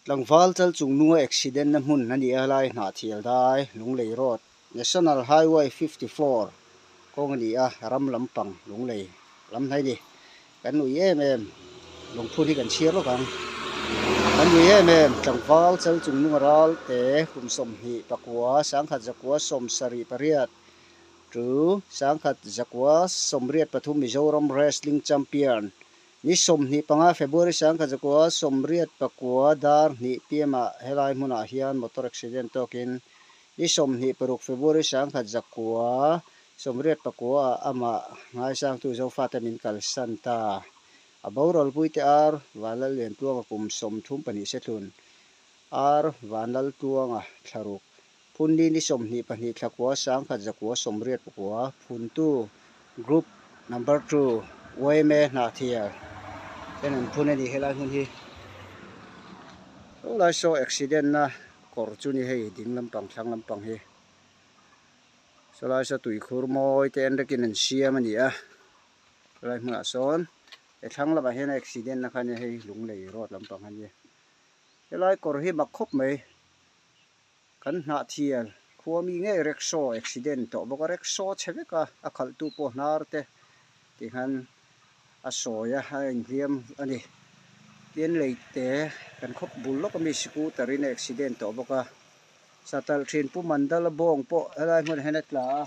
Tlangval chal chung nunga accident na hmun a ni a helai Hnahthial dai Lunglei road National Highway 54 kawng a ni a ram lampang Lunglei lam hnai ni kan ui em em lungphun hi kan chhiar lawk ang kan ui em em tlangval chal chung nunga ral te kum 24 1978 tu 1983 Mizoram Wrestling Champion Ni 25 February 1989 dar hnih pm ah helai hmunah hian motor accident tawkin ni 26 February 1989 ah amah ngaisangtu Zofate min kalsan ta. A boral puite Ar Vanlalliantluanga kum 32 Sethlun, Ar Vanlaltluanga thlaruk, Phunli ni 22 thlakua 1989 phuntu group number two yma Hnahthial ten an phun a ni helai hmun hi. Saw lai saw accident na kawr chu ni hei ding lampang thlang lampang hi. Saw lai saw tuikhur mawi te en rekin an siam a ni a helai hmunah sawn he thlang lamah hian accident na kha a nia hei Lunglei road lampang a nia. Helai kawr hi mak khawp mai. Kan Hnahthial khua mi ngei rickshaw accident tawh bawk a, rickshaw chhe vek a, a khalhtu pawh hnar te tih khan a sawi a, a inhliam a ni. Tin leite kan khawp bul lawk ami scooter in a accident tawh bawk a, satalh thin Pu Mandala bawng pawh helai hmunah hian a tla a,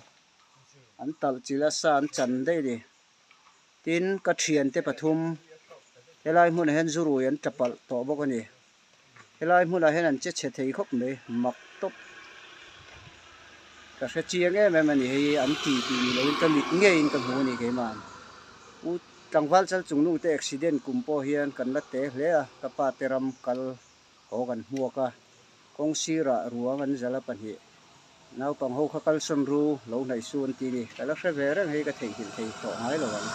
an talh chilh a, sa an chan daih a ni. Tin ka thiante pathum helai hmunah hian zurui an tla palh tawh bawk a ni. Helai hmunah hian an che chhe thei khawp mai, mak tawp. Ka hre chiang em em a ni hei an ti tih ni loin ka mit ngeiin ka hmu a ni keimah. U tlangval chal chung nu te accident kum pawh hian kan la te hle a, ka pa te ram kal haw kan hmuak a, kawng sirah ruang an zal a pahnih. Naupang ho kha kalsawn ru lo hnaih su an ti ni. Ka la hre ve reng hei ka theihnghilh thei tawh ngai lo ang.